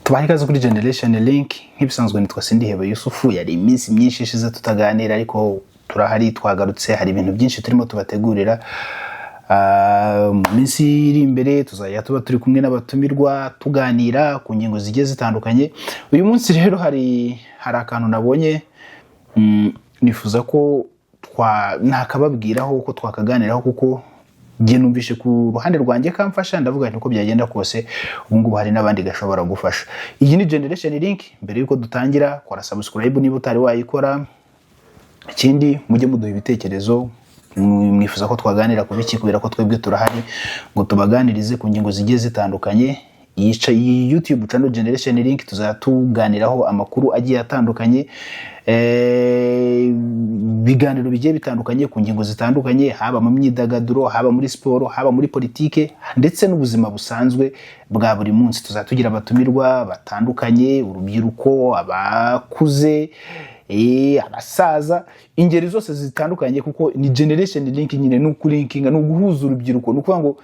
Tubahe ikaze kuri Generation Link. Nk'ibisanzwe nitwa Sindiheba Yusufu. Yari iminsi myinshi ishize tutaganira, ariko turahari, twagarutse. Hari ibintu byinshi turimo tubategurira. Mu minsi iri imbere tuzajya tuba turi kumwe n'abatumirwa, tuganira ku ngingo zigiye zitandukanye. Uyu munsi rero hari akantu nabonye, nifuza ko nakababwiraho, ko twakaganiraho, kuko njye numvishe ku ruhande rwanjye kamfasha. Ndavuga nti uko byagenda kose, ubu ngubu hari n'abandi gashobora gufasha. Iyi ni Generation Link. Mbere yuko dutangira, kora subscribe niba utari wayikora. Ikindi, mujye muduha ibitekerezo, mwifuza ko twaganira ku biki, kubera ko twebwe turahari ngo tubaganirize ku ngingo zigiye zitandukanye. Iyi YouTube channel Generation Link tuzajya tuganiraho amakuru agiye atandukanye, ibiganiro bigiye bitandukanye ku ngingo zitandukanye, haba mu myidagaduro, haba muri siporo, haba muri politike, ndetse n'ubuzima busanzwe bwa buri munsi. Tuzajya tugira abatumirwa batandukanye, urubyiruko, abakuze, abasaza, ingeri zose zitandukanye, kuko ni Generation Link nyine, ni ukulinkinga, ni uguhuza urubyiruko. Ni ukuvuga ngo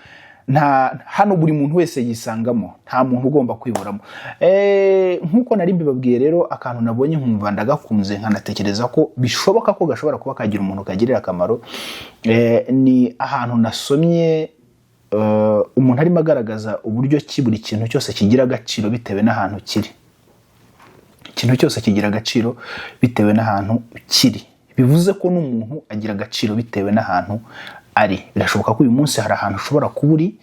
nta hano buri muntu wese yisangamo, nta muntu ugomba kwiburamo. Nk'uko nari mbibabwiye rero, akantu nabonye nkumva ndagakunze, nkanatekereza ko bishoboka ko gashobora kuba kagira umuntu kagirira akamaro, ni ahantu nasomye umuntu arimo agaragaza uburyo ki buri kintu cyose kigira agaciro bitewe n'ahantu kiri. Ikintu cyose kigira agaciro bitewe n'ahantu kiri, bivuze ko n'umuntu agira agaciro bitewe n'ahantu ari. Birashoboka ko uyu munsi hari ahantu ushobora kuba uri,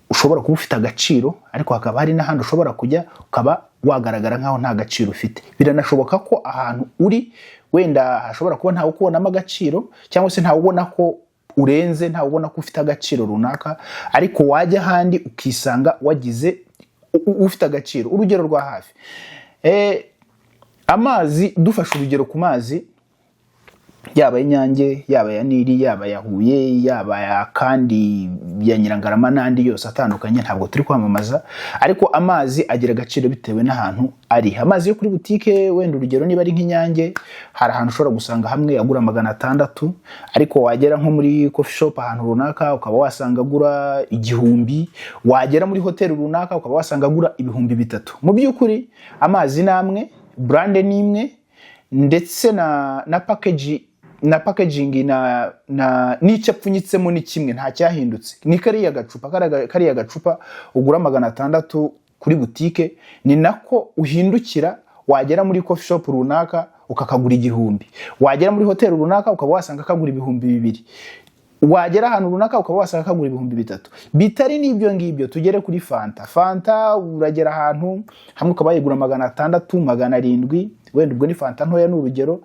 ushobora kuba ufite agaciro, ariko hakaba hari n'ahandi ushobora kujya ukaba wagaragara nk'aho nta gaciro ufite. Biranashoboka ko ahantu uri wenda hashobora kuba ntawe ukubonamo agaciro, cyangwa se ntawe ubona ko urenze, ntawe ubona ko ufite agaciro runaka, ariko wajya ahandi ukisanga wagize ufite agaciro. Urugero rwa hafi, amazi. Dufashe urugero ku mazi, yaba ay'Inyange, yaba aya Nili, yaba aya Huye, yaba aya kandi ya Nyirangarama n'andi yose atandukanye, ntabwo turi kwamamaza, ariko amazi agira agaciro bitewe n'ahantu ari. Amazi yo kuri butike, wenda urugero niba ari nk'Inyange, hari ahantu ushobora gusanga hamwe agura 600, ariko wagera nko muri coffee shop ahantu runaka ukaba wasanga agura 1000, wagera muri hoteli runaka ukaba wasanga agura 3000. Mu by'ukuri amazi ni amwe, brand ni imwe, ndetse na package na packaging na n'icyo apfunyitsemo ni kimwe, nta cyahindutse. Ni kariya gacupa, kariya gacupa ugura 600 kuri butike, ni nako uhindukira wagera muri coffee shop runaka ukakagura 1000, wagera muri hoteli runaka ukaba wasanga kagura 2000, wagera ahantu runaka ukaba wasanga kagura 3000. Bitari n'ibyo ngibyo, tugere kuri Fanta. Fanta uragera ahantu hamwe ukaba wayigura 600, 700, wenda ubwo ni Fanta ntoya, ni urugero,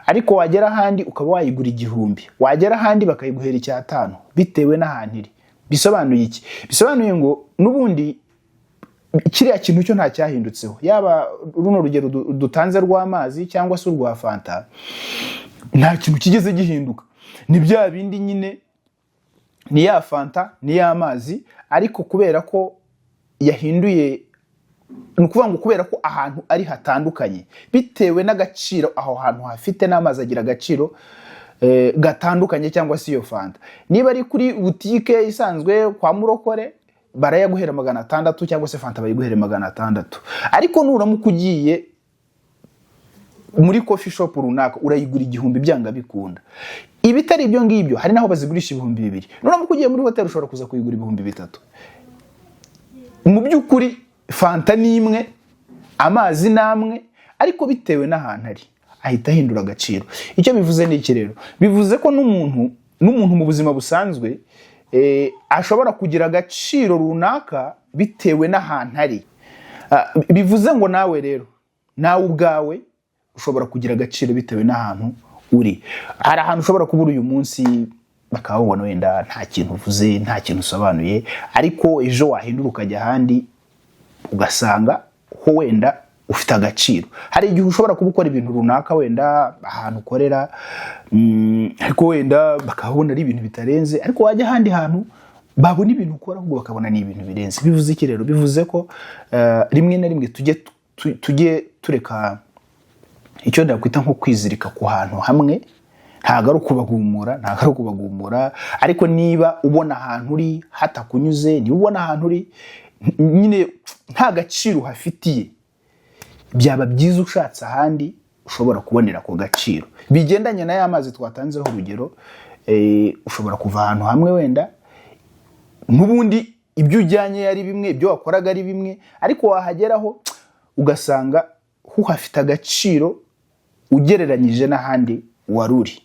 ariko wagera ahandi ukaba wayigura 1000, wagera ahandi bakayiguhera 500, bitewe n'ahantu iri. Bisobanuye iki? Bisobanuye ngo n'ubundi kiriya kintu cyo nta cyahindutseho, yaba runo rugero dutanze rw'amazi cyangwa se urwa Fanta, nta kintu kigeze gihinduka. Ni bya bindi nyine, ni ya Fanta, ni ya mazi, ariko kubera ko yahinduye, ni ukuvuga ngo kubera ko ahantu ari hatandukanye, bitewe n'agaciro aho hantu hafite, n'amazi agira agaciro gatandukanye, cyangwa se iyo Fanta. Niba ari kuri butike isanzwe kwa Murokore, barayaguhera 600, cyangwa se Fanta bayiguhere 600, ariko nuramuka ugiye muri coffee shop runaka urayigura 1000 byanga bikunda. Ibitari ibyo ngibyo, hari n'aho bazigurisha 2000. Nuramuka ugiye muri hoteli ushobora kuza kuyigura 3000. Mu by'ukuri Fanta ni imwe, amazi ni amwe, ariko bitewe n'ahantu ari ahita ahindura agaciro. Icyo bivuze ni iki rero? Bivuze ko n'umuntu mu buzima busanzwe ashobora kugira agaciro runaka bitewe n'ahantu ari. Bivuze ngo nawe rero, nawe ubwawe ushobora kugira agaciro bitewe n'ahantu uri. Hari ahantu ushobora kuba uri uyu munsi bakaba babona wenda nta kintu uvuze, nta kintu usobanuye, ariko ejo wahindura ukajya ahandi ugasanga ho wenda ufite agaciro. Hari igihe ushobora kuba ukora ibintu runaka wenda ahantu ukorera, ariko wenda bakabona ari ibintu bitarenze, ariko wajya ahandi hantu babona ibintu ukora ahubwo bakabona ni ibintu birenze. Bivuze iki rero? Bivuze ko rimwe na rimwe tujye tureka icyo nakwita nko kwizirika ku hantu hamwe. Ntabwo ari ukubagumura, ntabwo ari ukubagumura, ariko niba ubona ahantu uri hatakunyuze, niba ubona ahantu uri nyine nta gaciro uhafitiye, byaba byiza ushatse ahandi ushobora kubonera ako gaciro. Bigendanye na ya mazi twatanzeho urugero, ushobora kuva ahantu hamwe, wenda n'ubundi ibyo ujyanye ari bimwe, ibyo wakoraga ari bimwe, ariko wahageraho ugasanga uhafite agaciro ugereranyije n'ahandi wari uri.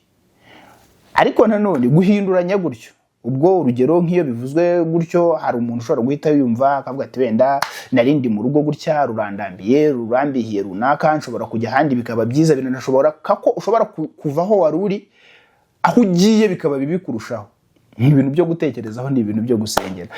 Ariko nanone guhinduranya gutyo, ubwo urugero nk'iyo bivuzwe gutyo, hari umuntu ushobora guhita yumva akavuga ati: "Wenda narindi mu rugo gutya, rurandambiye, rurambihiye runaka, nshobora kujya ahandi bikaba byiza." Binanashobora ko ushobora kuva aho wari uri, aho ugiye bikaba bibi kurushaho. Ni ibintu byo gutekerezaho, ni ibintu byo gusengera.